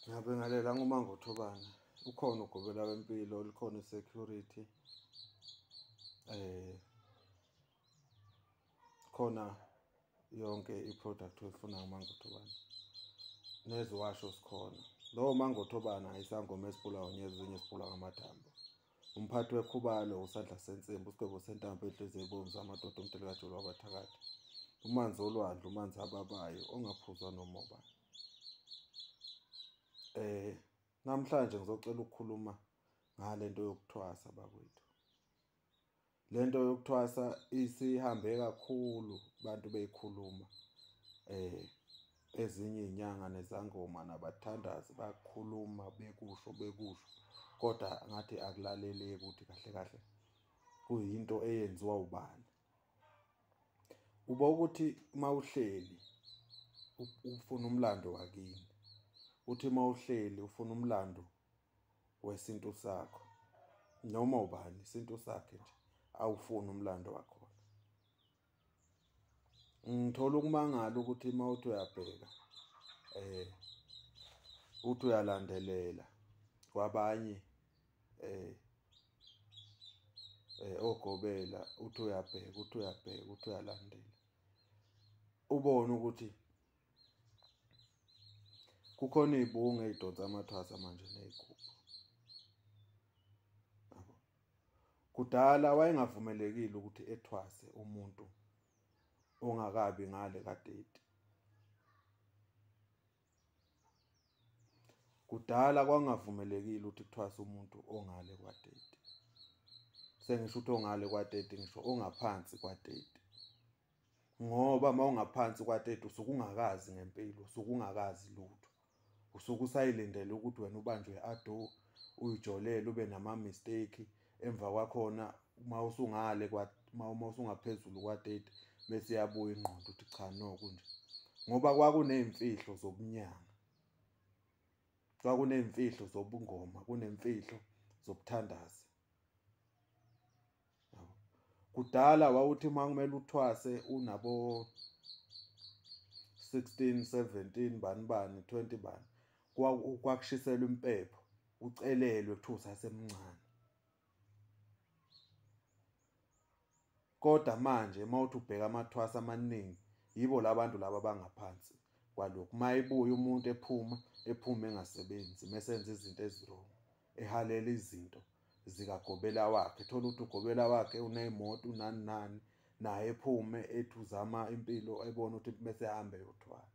Ngiyabingelela nguMangothobana. Ukhona ugobela wempilo, likhona i-security, khona yonke i-product oyifunayo uMangothobana, neziwasho sikhona. Lowo Mangothobana isangoma esibhula ngonyezi, ezinye sibhula ngamathambo. Umphathi wekhubalo, usandla sensimbi, isigwebo sentambo, inhliziyo ebomvu, amadoda umdeli kajolo wabathakathi, umanzi olwandle, umanzi ababayo, ongaphuzwa noma ubani. Namhlanje ngizocela ukukhuluma ngalento yokuthwasa bakwethu. Lento yokuthwasa isihambe kakhulu, abantu beyikhuluma, ezinye iy'nyanga nezangoma nabathandazi bayakhuluma bekusho bekusho, kodwa ngathi akulaleleki ukuthi kahle kahle kuyinto eyenziwa ubani. Uba ukuthi uma uhleli ufuna umlando wakini, uthi uma uhleli ufuna umlando wesintu sakho, noma ubani isintu sakhe nje awufuni umlando wakhona. Ngithola ukumangala ukuthi uma uthi uyabheka uthi uyalandelela kwabanye ogobela, uthi uyabheka, uthi uyabheka, uthi uyalandela, ubone ukuthi kukhona iy'bungu ey'donsa amathwasa manje ney'gubhu. Kudala wayengavumelekile ukuthi ethwase umuntu ongakabi ngale ka-30. Kudala kwangavumelekile ukuthi kuthwase umuntu ongale kwa-30. Sengisho ukuthi ongale kwa-30, ngisho ongaphansi kwa-30. Ngoba uma ungaphansi kwa-30 usuke ungakazi ngempilo, usuke ungakazi lutho. Usuke usayilindele ukuthi wena ubanjwe ado, uyijolele, ube nama-mistake. Emva kwakhona uma usungale uma usungaphezulu kwa-30 bese iyabuya ingqondo ukuthi cha no kunje. Ngoba kwakuney'mfihlo zobunyanga, kwakuney'mfihlo zobungoma, kunemfihlo zobuthandazi. Kudala wawuthi uma kumele uthwase unabo 16, 17 bani bani 20 bani, kwakushiselwa impepho, ucelelwe kuthiwa usasemncane. Kodwa manje uma uthi ubheka amathwasa amaningi, yibo labantu laba abangaphansi kwalokhu. Uma ebuya umuntu ephuma, ephuma engasebenzi, mese enza izinto ezi-wrong, ehalela izinto zikagobela wakhe. Thola ukuthi ugobela wakhe uney'moto, unani nani, naye ephume ethi uzama impilo, ebona ukuthi mese ehambe eyothwala.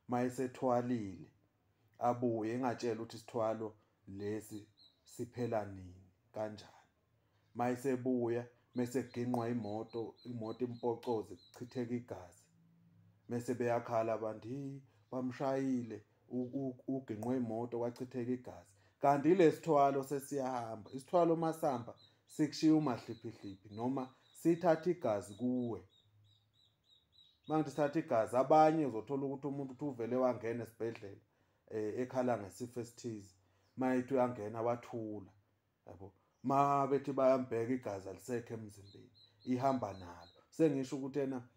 Uma esethwalile abuye engatshela ukuthi isithwalo lesi siphela nini, kanjani. Uma esebuya mese kuginqwa imoto, imoto impocoze, kuchitheka igazi, mese beyakhala abantu, hi bamshayile, uginqwe imoto kwachitheka igazi. Kanti ilesithwalo sesiyahamba. Isithwalo masihamba sikushiya umahliphihliphi noma sithatha igazi kuwe. Mangithi sithatha igazi, abanye uzothola ukuthi umuntu uthi uvele wangena esibhedlela ekhala ngesifo esithize, mayethi uyangena wathula, yabo. Ma bethi bayambheka igazi alisekho emzimbeni, ihamba nalo. Sengisho ukuthi ena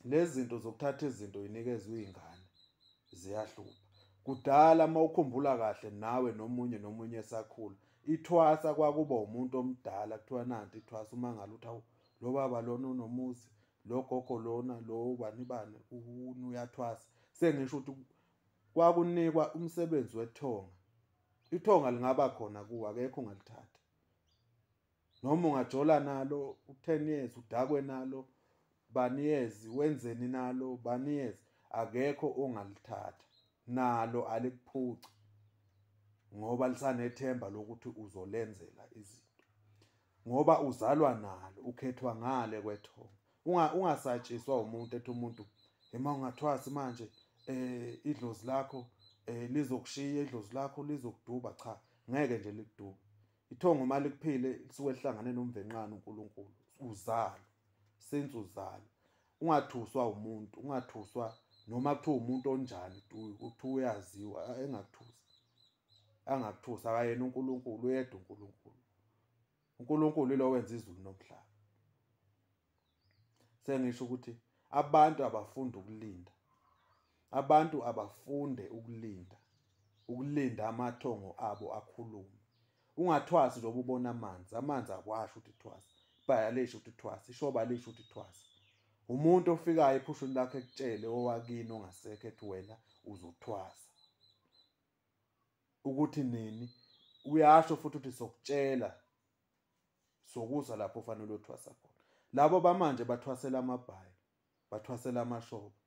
lezi zinto zokuthatha izinto yinikezwe iy'ngane ziyahlupha. Kudala uma ukhumbula kahle nawe nomunye nomunye esakhula, ithwasa kwakuba umuntu omdala, kuthiwa nanti ithwasa, uma ngabe uthi awu lo baba lona unomuzi, lo gogo lona, lo bani bani uyathwasa. Sengisho ukuthi kwakunikwa umsebenzi wethonga. Ithonga lingaba khona kuwe, akekho ongalithatha. Noma ungajola nalo u-10 years, udakwe nalo bani years, wenzeni nalo bani years, akekho ongalithatha. Nalo alikuphuci ngoba lisanethemba lokuthi uzolenzela izinto, ngoba uzalwa nalo, ukhethwa ngale kwethonga. Ungasatshiswa umuntu ethi umuntu ema ungathwasi manje idlozi lakho lizokushiya, idlozi lakho lizokuduba. Cha, ngeke nje likuduba. Ithongo uma likuphile lisuke lihlangane nomvenqane uNkulunkulu. Uzalo, since uzalo, ungathuswa umuntu, ungathuswa noma kuthiwa umuntu onjani, kuthiwa uyaziwa, engakuthusi, angakuthusi. Akayena uNkulunkulu, uyedwa uNkulunkulu. uNkulunkulu ilo wenza izulu nomhlaba. Sengisho ukuthi abantu abafunde ukulinda, abantu abafunde ukulinda. Ukulinda amathongo abo akhulume. Ungathwasi njengoba ubona amanzi, amanzi akwasho ukuthi thwasa, ibhaya lisho ukuthi thwasa, ishoba lisho ukuthi thwasa. Umuntu ofikayo ephushweni lakhe ekutshele owakini ongasekho ethi wena uzothwasa. Ukuthi nini uyasho futhi ukuthi sokutshela sokuza lapho ofanele uyothwasa khona. Labo bamanje bathwasela amabhayi, bathwasela amashoba,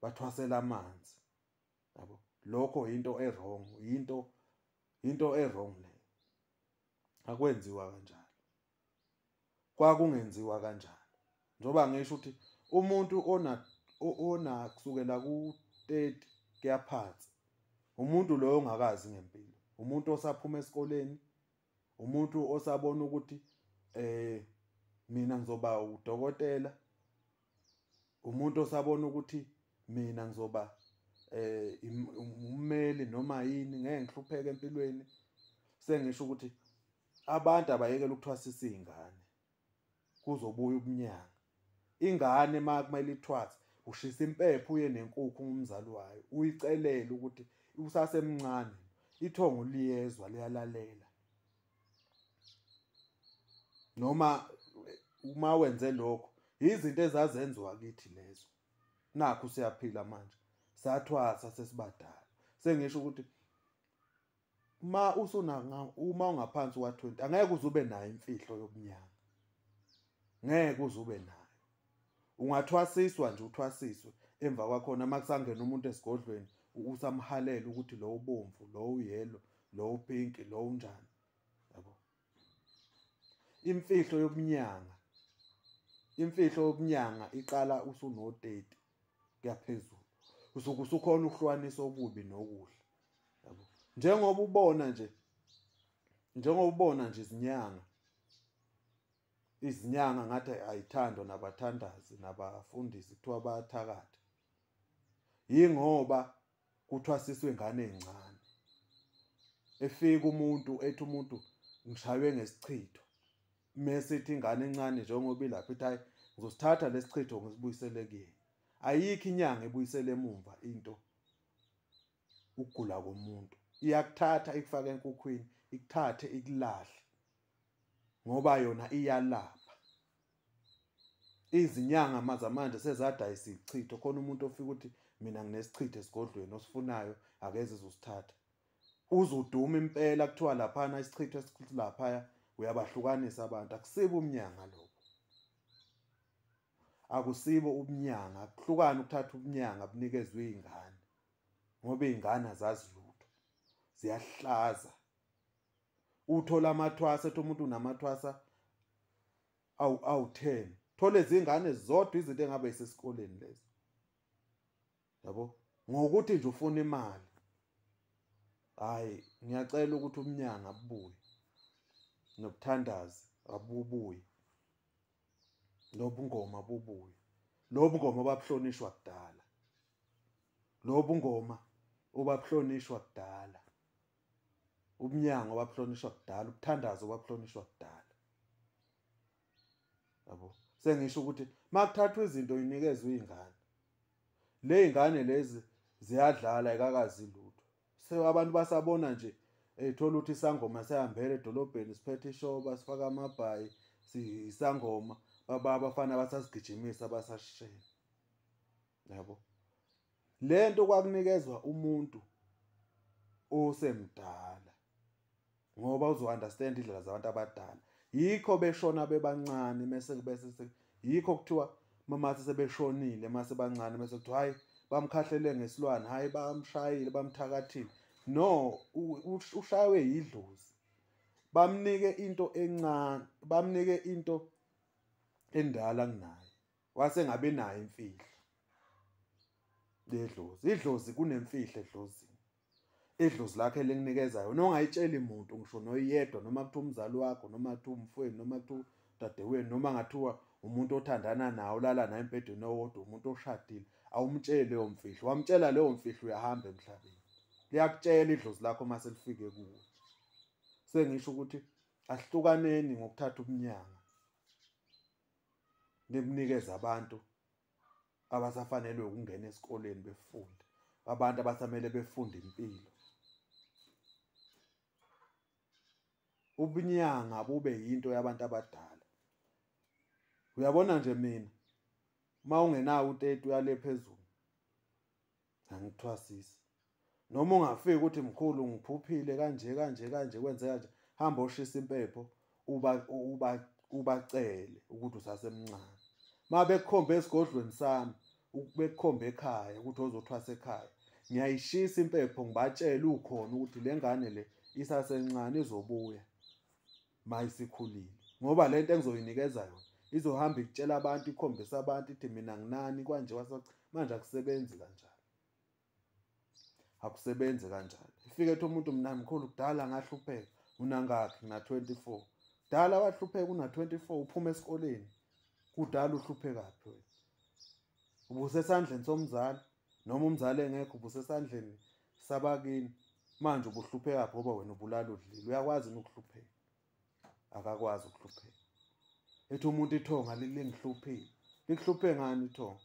bathwasela amanzi. Yabo, lokho into e-wrong, into e-wrong leyo. Akwenziwa kanjalo. Kwakungenziwa kanjalo. Njengoba ngisho ukuthi umuntu ona kusukela ku-30 kuya phansi, umuntu loyo ongakazi ngempilo, umuntu osaphuma esikoleni, umuntu osabona ukuthi mina ngizoba udokotela, umuntu osabona ukuthi mina ngizoba ummeli noma yini, ngeke ngihlupheke empilweni. Sengisho ukuthi abantu abayekele ukuthwasisa izingane, kuzobuya ubunyanga. Ingane uma kumele ithwase, ushisa impepho uye nenkukhu umzali wayo, uyicelele ukuthi usasemncane, ithongo liyezwa liyalalela. Noma uma wenze lokho, izinto ezazenziwa kithi lezo. Nakhu siyaphila manje, sathwasa sesibadala. Sengisho ukuthi uma uma ungaphansi kwa-20 angeke uze ube nayo imfihlo yobunyanga, ngeke uze ube nayo. Ungathwasiswa nje uthwasiswe, emva kwakhona uma kusangena umuntu esigodlweni usamhalela ukuthi lo ubomvu, lo uyelo, lo upinki, lo unjani. Yabo, imfihlo yobunyanga, imfihlo yobunyanga iqala usuno-30 kuyaphezulu, usuke usukhona ukuhlukanisa okubi nokuhle. Yabo, njengoba ubona nje izinyanga ngathi ayithandwa nabathandazi nabafundisi, kuthiwa bayathakatha. Yingoba kuthwasiswe ingane encane. Efika umuntu ethi umuntu ngishaywe ngesichitho, mase ithi ingane encane njengoba ilapha ithi hayi ngizosithatha lesichitho ngisibuyisele kuyena. Ayikho inyanga ebuyisele emumva into ukugula komuntu. Iyakuthatha ikufake enkukhwini, ikuthathe ikulahle, ngoba yona iyalapha. Izinyanga zamanje sezadayisa ichitho. Khona umuntu ofika ukuthi mina nginesichitho esigodlweni osifunayo akeze ezosithatha. Uzoduma impela kuthiwa laphana isichitho esilaphaya, uyabahlukanisa abantu. Akusibo umnyanga lokho, akusibo ubunyanga. Akuhlukani ukuthatha ubunyanga bunikezwe izingane, ngoba izingane azazi lutho, ziyahlaza. Uthola amathwasa, ethi umuntu unamathwasa awu-10, thole izingane zodwa izinto engabe isesikoleni lezo. Yabo, ngokuthi nje ufuna imali. Hayi, ngiyacela ukuthi umnyanga abuye, nobuthandazi abubuye, nobungoma bubuye. Lobungoma babuhlonishwa kudala, lobungoma obabuhlonishwa kudala, ubunyanga obabuhlonishwa kudala, ubuthandazi obabuhlonishwa kudala. Yabo, sengisho ukuthi makuthathwa izinto inikezwe izingane, le ingane lezi ziyadlala ekakazi lutho. Abantu basabona nje ethola ukuthi isangoma siyahambela edolobheni, siphethe ishoba, sifaka amabhayi, sisangoma, abafana basasigijimisa basashela. Yabo, lento kwakunikezwa umuntu osemdala, ngoba uzo understand indlela zabantu abadala. Yikho beshona bebancane, mase bese yikho kuthiwa mama sebeshonile mase bancane, mase kuthiwa hayi bamkhahlele ngesilwane, hayi bamshayile, bamthakathile. No, ushaywe yidlozi. Bamnike into encane, bamnike into endala kunaye, wase ngabe nayo imfihlo ledlozi. Idlozi kunemfihlo edlozini, idlozi lakhe elinginikezayo nongayitsheli umuntu ngisho noyedwa, noma kuthiwa umzali wakho, noma kuthiwa umfowenu, noma kuthiwa udadewenu, noma ngathiwa umuntu othandana naye olala naye embhedeni owodwa, umuntu oshadile, awumtsheli leyo mfihlo. Wamtshela leyo mfihlo uyahamba emhlabeni. Liyakutshela idlozi lakho mase lifike kuwe. Sengisho ukuthi ahlukaneni ngokuthatha ubunyanga nibunikeze abantu abasafanelwe ukungena esikoleni befunde, abantu abasamele befunde impilo. Ubunyanga bube yinto yabantu abadala. Uyabona nje mina uma ungenawo u-30 uyale phezulu angikuthwasisi. Noma ungafika ukuthi mkhulu ngiphuphile kanje kanje kanje kwenze kanje, hamba oshisa impepho ubacele ukuthi usasemncane. Uma bekukhomba esigodlweni sami, bekukhomba ekhaya ukuthi ozothwasa ekhaya, ngiyayishisa impepho ngibatshele ukhona ukuthi le ngane le isasencane izobuya mayisikhulile, ngoba lento engizoyinikeza yona izohamba ikutshela abantu, ikhombisa abantu ithi mina nginani kwanje manje. Akusebenzi kanjalo, akusebenzi kanjalo. Ifike ethi umuntu mina mkhulu kudala ngahlupheka, unangakhi? Ngina 24. Kudala wahlupheka una 24, uphuma esikoleni kudala uhluphekaphi wena? Ubusesandleni somzali noma umzali engekho, ubusesandleni sabakini, manje ubuhluphekaphi ngoba wena ubulala udlile? Uyakwazi ukuhlupheka? Akakwazi ukuhlupheka. Ethi umuntu ithonga lingihluphile. Likuhluphe ngani ithonga?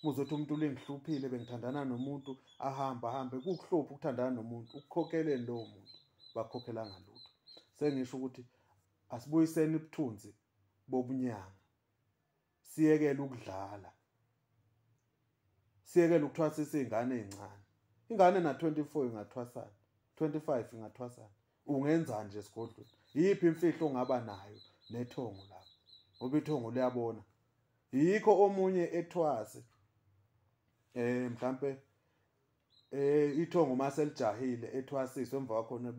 Uzothi umuntu lingihluphile, bengithandana nomuntu, ahamba ahambe. Kukuhlupha ukuthandana nomuntu, ukukhokheleni lowo muntu, bakhokhelanga lutho. Sengisho ukuthi asibuyiseni ubuthunzi bobunyanga, siyekele ukudlala, siyekele ukuthwasisa iy'ngane ey'ncane. Ingane na-24 ingathwasana, 25 ingathwasana. Ungenzani nje esigodlweni? Iyiphi imfihlo ongaba nayo nethongo lapho? Ngoba ithongo liyabona. Yikho omunye ethwase mhlambe ithongo maselijahile ethwasiswe, emva kwakhona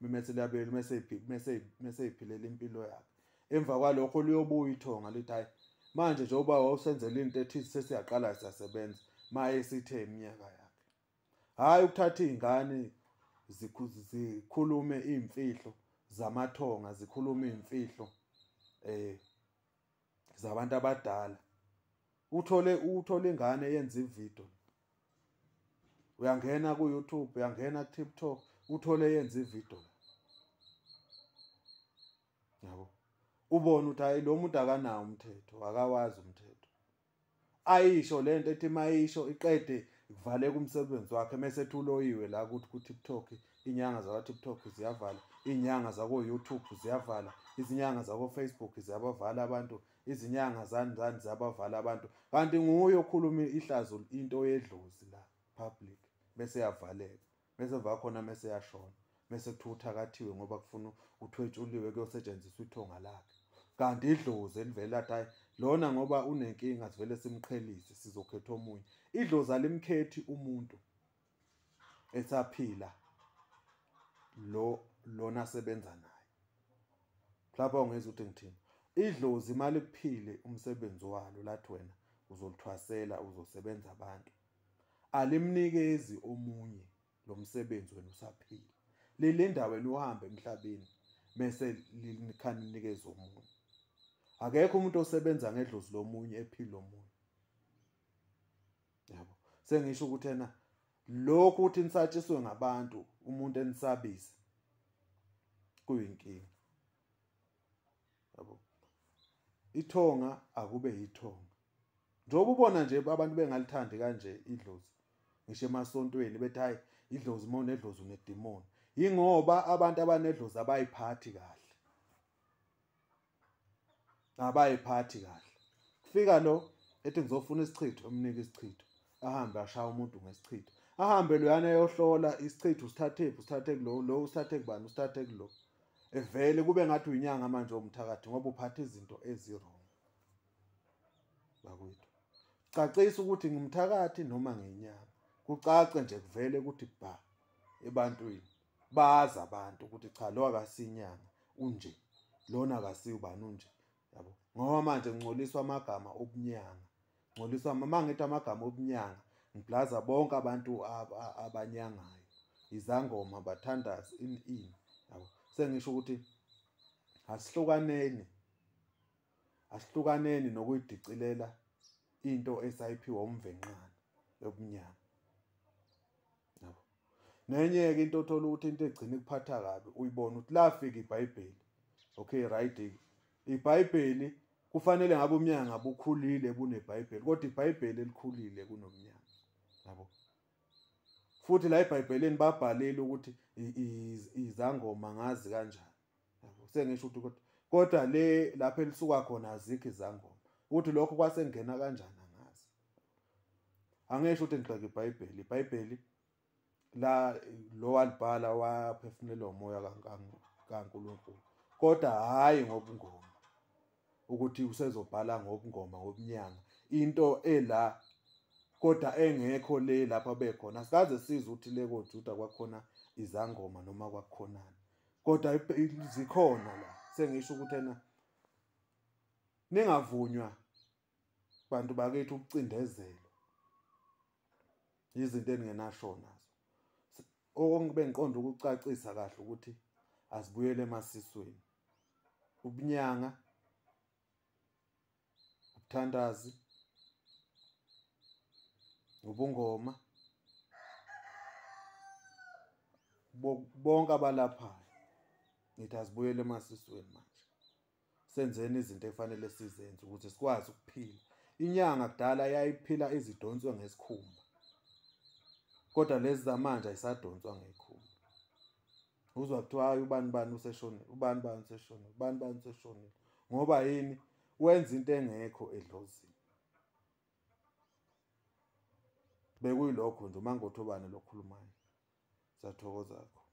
mase liyabela mase iphilela impilo yakhe. Emva kwalokho liyobuya ithonga lithi hayi manje njengoba wawusenzela into ethize sesiyaqala siyasebenza, maye sithe iminyaka yakhe. Hhayi ukuthatha iy'ngane zikhulume iy'mfihlo zamathonga, zikhulume iy'mfihlo zabantu abadala. Uthole ingane yenza ividiyo, uyangena ku-YouTube, uyangena ku-TikTok, uthole yenza ividiyo yabo, ubone ukuthi hayi lo muntu akanawo umthetho, akawazi umthetho. Ayisho lento ethi mayisho iqede kuvaleka umsebenzi wakhe, mase ethi uloyiwe la ukuthi ku-TikTok, inyanga zakwa-TikTok ziyavala, inyanga zako-YouTube ziyavala, izinyanga zako-Facebook ziyabavala abantu, izinyanga zani zani ziyabavala abantu. Kanti nguye okhuluma ihlazo, into yedlozi la public, bese yavaleka, bese emva khona mese yashona, bese kuthiwa uthakathiwe ngoba kufuna uthwetshuliwe kuyosetshenziswa ithonga lakhe. Kanti idlozi elivele lathi hayi lona ngoba unenkinga sivele simqhelise, sizokhetha omunye. Idlozi alimkhethi umuntu esaphila lo lona asebenza naye. Mhlawumbe ungezwa ukuthi ngithini. Idlozi imali kuphile umsebenzi walo lathi wena uzolithwasela, uzosebenza abantu, alimnikezi omunye lo msebenzi wena usaphila. Lilinda wena uhambe emhlabeni bese linikeza omunye. Akekho umuntu osebenza ngedlozi lomunye ephila omunye. Yabo, sengisho ukuthi yena lokhu ukuthi nisatshiswe ngabantu, umuntu enisabisa kuyinkinga. Yabo, ithonga akube yithonga. Njengoba ubona nje abantu bengalithandi kanje idlozi, ngisho emasontweni bethi hayi idlozi, uma unedlozi unedimoni. Yingoba abantu abanedlozi abayiphathi kahle, abayiphathi kahle. Kufika lo ethi ngizofuna isichitho, umnike isichitho, ahambe ashaya umuntu ngesichitho, ahambe loyana eyohlola isichitho, usithathephi, usithathe kulo, lo usithathe kubani, usithathe kulo. Evele kube ngathi uyinyanga manje omthakathi ngoba uphatha izinto ezi-wrong. Bakwethu, cacisa ukuthi ngumthakathi noma ngiyinyanga, kucace nje kuvele ukuthi bha ebantwini, bazi abantu ukuthi cha lo akasinyanga unje, lona akasiwubani unje. Yabo, ngoba manje ngcoliswa amagama obunyanga, ngcoliswa uma ngithi amagama obunyanga ngiblaza bonke abantu abanyangayo, izangoma, bathandazi, ini ini. Yabo, sengisho ukuthi asihlukaneni, asihlukaneni nokuyidicilela into esayiphiwa umvenqana yobunyanga. Yabo, nenye-ke into othola ukuthi into egcina ikuphatha kabi uyibona ukuthi lafika iBhayibheli. Okay, right, iBhayibheli kufanele ngabe umnyanga bukhulile buneBhayibheli, kodwa iBhayibheli elikhulile kunomnyanga. Yabo, futhi la eBhayibhelini babhalile ukuthi izangoma ngazi kanjani. Yabo, Sengisho ukuthi kodwa le lapho elisuka khona azikho izangoma. Ukuthi lokho kwasengena kanjani angazi. Angisho ukuthi ngigxeka iBhayibheli. IBhayibheli la lo walibhala waphefumulelwa umoya kaNkulunkulu. Kodwa hhayi ngobungoma. Ukuthi usezobhala ngobungoma ngobunyanga. Into ela kodwa engekho le lapha bekhona. Sikaze sizwe ukuthi le koJuda kwakhona izangoma noma kwakukhonani. Kodwa zikhona la. Sengisho ukuthi ena ningavunywa bantu bakithi ukucindezelo. Izinto eningenasho nazo. Okungibe ngiqonda ukucacisa kahle ukuthi asibuyele emasisweni. Ubunyanga, ubuthandazi, ubungoma, bonke abalaphayo. Ngithi asibuyele emasisweni manje. Senzeni izinto ekufanele sizenze ukuthi sikwazi ukuphila. Inyanga kudala yayiphila izidonswe ngesikhumba. Kodwa lezi zamanje ayisadonswa ngekhumba. Uzwa kuthiwa hayi ubani bani useshonile, ubani bani useshonile, ubani bani useshonile. Ngoba yini? Wenza into engekho edlozini. Bekuyilokho nje uMangothobane lokhulumayo. Siyathokoza kakhulu.